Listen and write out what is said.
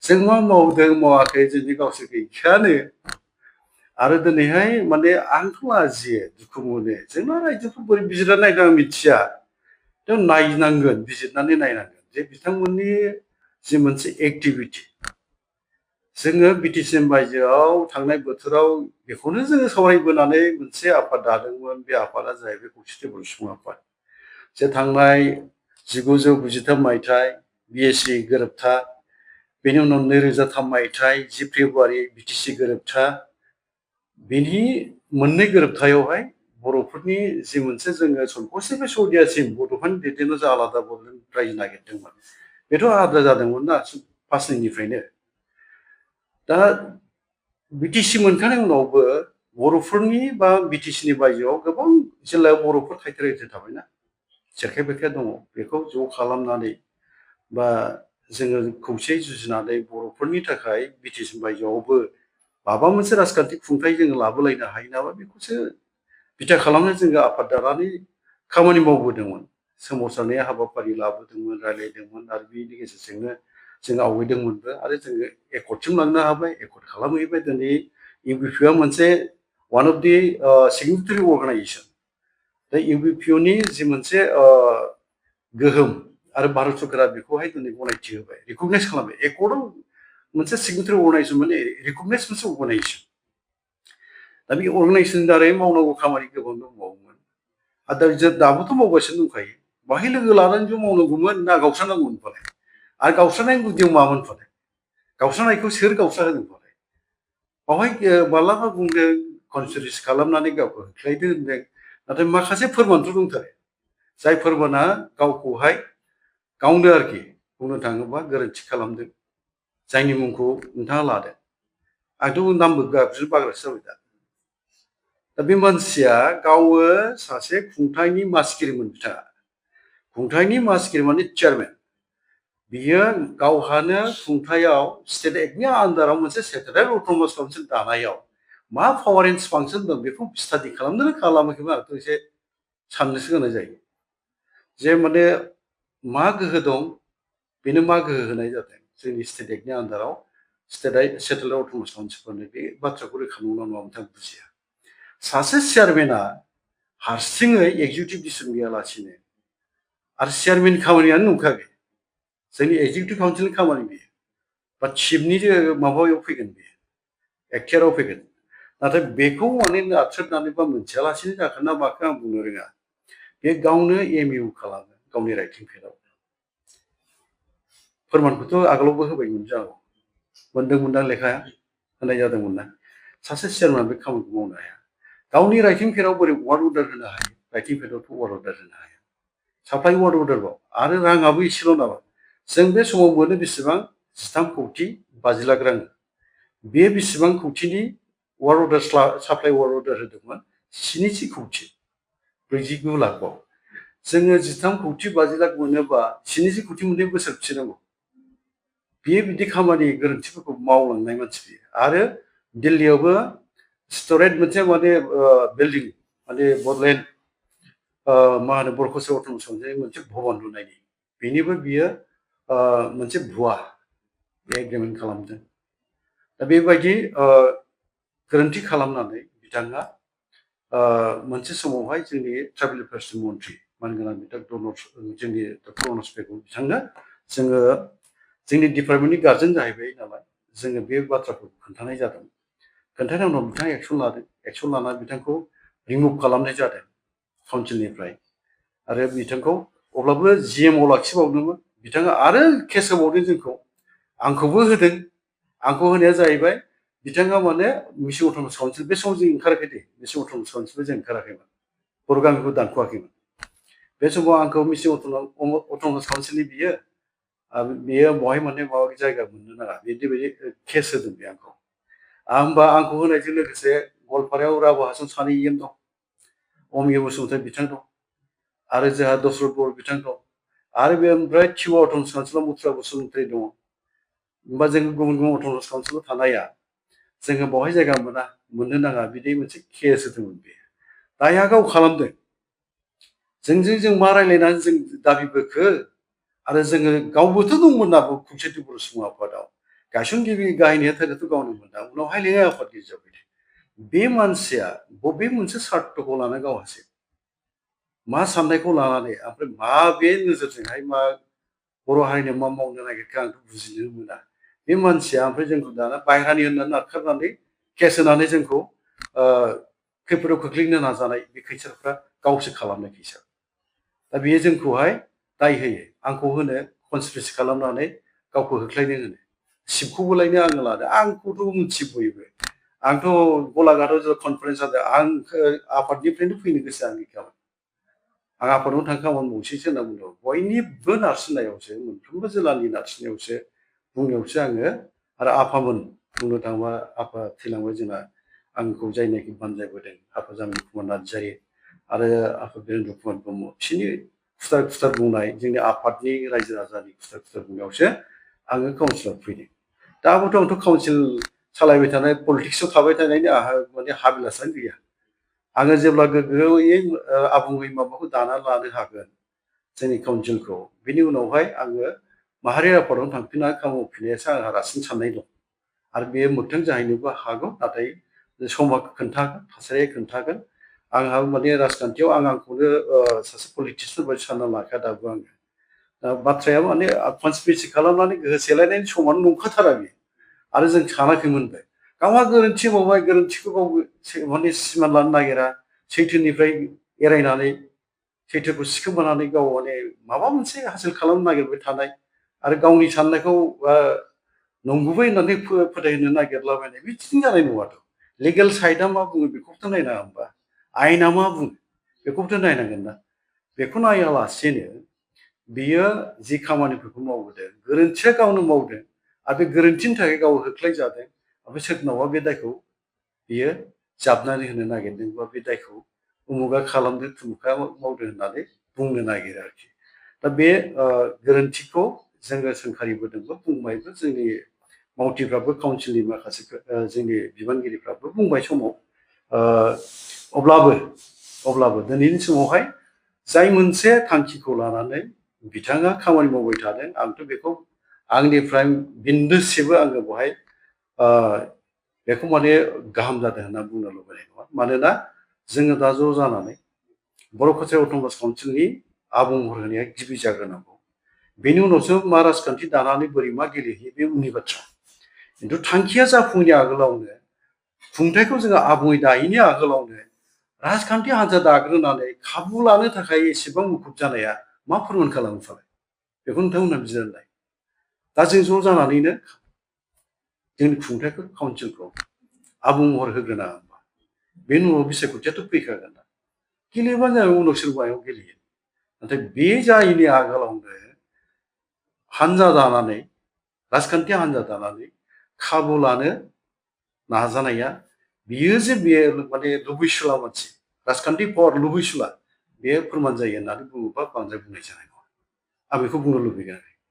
जों मा मावदों मावाखै जोंनि गावसोर गैखायानो आरो दिनैहाय माने आंथ' लाजियो दुखु मोनो जोंना रायजोखौ बोरै बिजिरना नायदों आं मिथिया नायनांगोन बिजिरनानै नायनांगोन जे बिथांमोननि जि मोनसे एक्टिभिटि जोङो बिटिसि बायजोआव थांनाय बोथोराव बेखौनो जोङो सावरायबोनानै मोनसे आफाद दादोंमोन बे आफादा जाहैबाय खौसेथि बर' सुबुं आफाद जे थांनाय 1993 मायथाइ बिएसि गोरोबथा बेनि उनाव 2003 मायथाइ 10 फेब्रुआरि बिटिसि गोरोबथा बेनि मोननै गोरोबथायावहाय बर'फोरनि जि मोनसे जोङो संकसनिफ्राय सौदियासिम बड'फानि दैदेननो जा आलादा बड'लेण्ड रायजो नागिरदोंमोन बेथ' आद्रा जादोंमोन ना फार्स्टनिफ्रायनो दा बिटिसि मोनखांनायनि उनावबो बर'फोरनि बा बिटिसिनि बायजोआव गोबां जिल्लायाव बर'फोर थाइथेर थाइथेर थाबायना सेरखाय बेरखाय दङ बेखौ ज' खालामनानै बा जोङो खौसेयै जुजिनानै बर'फोरनि थाखाय बिटिसि बायजोआवबो माबा मोनसे राजखान्थि खुंथाय जोङो लाबोलायनो हायो नामा बेखौसो बिथा खालामनो जोङो आफाद दानानै खामानि मावबोदोंमोन सोमावसारनाय हाबाफारि लाबोदोंमोन रायलायदोंमोन आरो बेनि गेजेरजोंनो जों आवगायदोंमोनबो आरो जोङो एकर्डसिम लांनो हाबाय एकर्ड खालामहैबाय दिनै इउबिपिआ मोनसे वान अफ दि सिगनेटारि अर्गानाइजेसन दा इउबिपिअनि जि मोनसे गोहोम आरो भारत सरकारा बेखौहाय दिनै गनायथि होबाय रिकगनाइज खालामबाय एकर्डआव मोनसे सिगनेटारि अर्गानाइजेसन माने रिकगनाइज मोनसे अर्गानाइजेसन दा बे अर्गानाइजेसननि दारै मावनांगौ खामानि गोबां दंबावोमोन आरो दाबोथ' मावगासिनो दंखायो बाहाय लोगो लानानै ज' मावनांगौमोन ना गावस्रानांगौमोन फालाय आरो गावस्रानायनि गुदियाव मामोन फालाय गावस्रानायखौ सोर गावस्रा होदों फालाय बावहाय मालाबा बुंदों कनस्टिटिउसन खालामनानै गावखौ होख्लायदो होनदों नाथाय माखासे फोरमानथ' दंथारो जाय फोरमाना गावखौहाय गावनो आरोखि बुंनो थाङोबा गोरोन्थि खालामदों जायनि मुंखौ नोंथाङा लादों आंथ' नामबो गाबज्रिनो बाग्रासो जाबाय दा बे मानसिया गावो सासे खुंथायनि मासिगिरिमोन बिथाङा खुंथायनि मासिगिरि माने चेयारमेन बियो गावहानो खुंथायाव स्टेट एक्टनि आन्दाराव मोनसे सेटेलाइट अट'नमास काउन्सिल दानायाव मा पावार एन्ड फांसन दं बेखौ स्टाडि खालामदोंना खालामाखैमोन आंथ' एसे साननोसो गोनां जायो जे माने मा गोहो दं बेनो मा गोहो होनाय जादों जोंनि स्टेट एक्टनि आन्दाराव सेटेलाइट अट'नमास काउन्सिलफोरनो बे बाथ्राखौ रोखा नंगौना नङा बिथां बुजिया सासे चेयारमेना हारसिङै एक्जिकिउटिभ डिसिसन गैयालासिनो आरो चेयारमेननि खामानियानो नंखा बे जोंनि एक्जिकिउटिभ काउन्सिलनि खामानि बेयो बा चिफनि माबायाव फैगोन बेयो एक्टियाराव फैगोन नाथाय बेखौ माने नाथ्रोदनानै बा मोनथियालासिनो जाखो ना माखो आं बुंनो रोङा बे गावनो एमइउ खालामो गावनि राइटिं पेडआव फोरमानखौथ' आगोलावबो होबायमोन जानांगौ मोनदोंमोनदां लेखा होनाय जादोंमोन ना सासे चेयारमेना बे खामानिखौ मावनो हाया गावनि राइटिं पेडआव बोरै वार्ड अर्डार होनो हायो राइटिं पेडआवथ' वार्ड अर्डार होनो हाया साप्लाइ वार्ड अर्डारबाव आरो राङाबो एसेल' नामा जों बे समाव मोनो बेसेबां 13 कौटि 50 लाख रां बे बेसेबां कौटिनि ward order supply ward order होदोंमोन 70 कौटि 49 लाखआव जोङो 13 कौटि 50 लाख मोनोबा 70 कौटि मोननै बोसोर फिसिनांगौ बियो बिदि खामानि गोरोन्थिफोरखौ मावलांनाय मानसि बियो आरो दिल्लीयावबो स्टरेट मोनसे माने बिल्डिं माने बडलेण्ड मा होनो बर'खौसो अट'नमास काउन्सिलनि मोनसे भबन लुनायनि बेनिबो बियो मोनसे भुवा एग्रिमेन्ट खालामदों दा बेबायदि गोरोन्थि खालामनानै बिथाङा मोनसे समावहाय जोंनि ट्राइबेल एफेयार्सनि मन्थ्रि मानगोनां बिथां जोंनि डक्टर अनस पेगु बिथांनो जोङो जोंनि डिपार्टमेन्टनि गार्जेन जाहैबाय नालाय जोङो बे बाथ्राखौ खोन्थानाय जादों खोन्थानायनि उनाव बिथाङा एक्सन लादों एक्सन लानानै बिथांखौ रिमुभ खालामनाय जादों काउन्सिलनिफ्राय आरो बिथांखौ अब्लाबो जिएमआव लाखिबावदोंमोन बिथाङा आरो केस होबावदों जोंखौ आंखौबो होदों आंखौ होनाया जाहैबाय बिथाङा माने मिसिं अट'नमास काउन्सिल बे समाव जों ओंखाराखै दे मिसिं अट'नमास काउन्सिलबो जों ओंखाराखैमोन बर' गामिखौ दानख'वाखैमोन बे समाव आंखौ मिसिं अट'नमास काउन्सिलनि बियो बहाय माने माबा जायगा मोननो नाङा बिदि केस होदों बे आंखौ होमबा आंखौ होनायजों लोगोसे गवालपारायाव राभा हासन सानै इएम दं अमिय बसुमतारी बिथां दं आरो जोंहा दशरथ बर' बिथां दं आरो बे ओमफ्राय टिवा अट'नमास काउन्सिलाव मथुरा बसुमतारी दङ होमबा जोङो गुबुन गुबुन अट'नमास काउन्सिलाव थानाया जोङो बावहाय जायगा मोननो नाङा बिदि मोनसे केस होदोंमोन बे दाया गाव खालामदों जों मा रायलायनानै जों दाबि बोखो आरो जोङो गावबोथ' दंमोन ना खौसेथि बर' सुबुं आफादाव गायसनगिरि गाहाय नेहाथारियाथ' गावनो मोनदां उनावहाय लेङाइ आफादगिरि जाबाय बे मानसिया बबे मोनसे सार्थखौ लाना गावहासो मा साननायखौ लानानै ओमफ्राय माबे नोजोरजोंहाय मा बर' हारिनो मा मावनो नागिरखो आंथ' बुजिनो मोना बे मानसिया ओमफ्राय जोंखौ दाना बायह्रानि होननानै नारखारनानै केस होनानै जोंखौ खैफोदाव खोख्लैनो नाजानाय बे खैसारफ्रा गावसो खालामनाय खैसार दा बेयो जोंखौहाय दाय होयो आंखौ होनो कनस्पिरेसि खालामनानै गावखौ होख्लायनो होनो सिपखौबो लायनो आङो लादों आंखौथ' मिथियो बयबो आंथ' गलाघाटआव जे कनफारेन्स जादों आं आफादनिफ्रायनो फैनो गोसो आं गैखामोन आं आफादावनो थांनो खामानि मावसैसो होनना बुंदों बयनिबो नारसिननायावसो मोनफ्रोमबो जिल्लानि नारसिननायावसो बुंनायावसो आङो आरो आफामोन बुंनो थाङोबा आफा थैलांबाय जोंना आंखौ जायनाखि बानजायबोदों आफा जामि कुमार नार्जारि आरो आफा बिरेन्द्र कुमार ब्रह्म बिसोरनि खुथार खुथार बुंनाय जोंनि आफादनि रायजो राजानि खुथार खुथार बुंनायावसो आङो काउन्सिलाव फैदों दाबोथ' आंथ' काउन्सिल सालायबाय थानाय पलिटिक्सआव थाबाय थानायनि आंहा माने हाबिलासानो गैया आङो जेब्ला गोग्गोयै आबुङै माबाखौ दाना लानो हागोन जोंनि काउन्सिलखौ बिनि उनावहाय आङो माहारि आफादावनो थांफिनना खामानि मावफिननायासो आंहा रासिन साननाय दं आरो बेयो मोगथां जाहैनोबो हागौ नाथाय समा खोन्थागोन थासारिया खोन्थागोन आंहा माने राजखान्थियाव आंखौनो सासे पलिटिसियान बायदि सानना लाखाया दाबो आङो बाथ्राया माने कनस्पिरेसि खालामनानै गोहो सेलायनायनि समानो नंखाथारा बेयो आरो जों सानाखैमोनबो गावहा गोरोन्थि मावबाय गोरोन्थिखौ गाव माने सिमा लानो नागिरा सैथोनिफ्राय एरायनानै सैथोखौ सिखोमानानै गाव माने माबा मोनसे हासिल खालामनो नागिरबाय थानाय आरो गावनि साननायखौ नंगुबै होननानै फोथायहोनो नागिरलाबायनाय बिदिनो जानाय नङाथ' लिगेल साइडआ मा बुङो बेखौबोथ' नायनाङा होमबा आयेना मा बुङो बेखौबोथ' नायनांगोन ना बेखौ नायालासेनो बियो जि खामानिफोरखौ मावबोदों गोरोन्थिया गावनो मावदों आरो बे गोरोन्थिनि थाखाय गाव होख्लायजादों ओमफ्राय सोरनावबा बे दायखौ बियो जाबनानै होनो नागिरदों बा बे दायखौ उमुगा खालामदों थुमुगा मावदों होननानै बुंनो नागिरो आरोखि दा बे गोरोन्थिखौ जोङो सोंखारिबोदोंबो बुंबायबो जोंनि मावथिफ्राबो काउन्सिलनि माखासे जोंनि बिबानगिरिफ्राबो बुंबाय समाव अब्लाबो दिनैनि समावहाय जाय मोनसे थांखिखौ लानानै बिथाङा खामानि मावबाय थादों आंथ' बेखौ आंनिफ्राय बिन्दोसेबो आङो बेवहाय बेखौ माने गाहाम जादों होनना बुंनो लुबैनाय नङा मानोना जोङो दा ज' जानानै बर' कसारि अट'नमास काउन्सिलनि आबुं महर होनाया गिबि जाग्रोनांगौ बेनि उनावसो मा राजखान्थि दानानै बोरै मा गेलेहैयो बे उननि बाथ्रा खिन्थु थांखिया जाफुङैनि आगोलावनो खुंथायखौ जोङो आबुङै दायैनि आगोलावनो राजखान्थि हान्जा दाग्रोनानै खाबु लानो थाखाय एसेबां मुखुब जानाया मा फोरमान खालामो फालाय बेखौ नोंथांमोनहा बिजिरनाय दा जों ज' जानानैनो जोंनि खुंथायखौ काउन्सिलखौ आबुं महर होग्रोनाङा बे न'आव बिसायख'थियाथ' फैखागोन ना गेलेयोबा जों उनाव सोरबायाव गेलेयो नाथाय बे जायैनि आगोलावनो हान्जा दानानै राजखान्थि हान्जा दानानै खाबु लानो नाजानाया बियो जे बेयो माने लुबैसुला मानसि राजखान्थि पावार लुबैसुला बे फोरमान जायो होननानै बुङोबा बांद्राय बुंनाय जानाय नङा आं बेखौ बुंनो लुबैगोन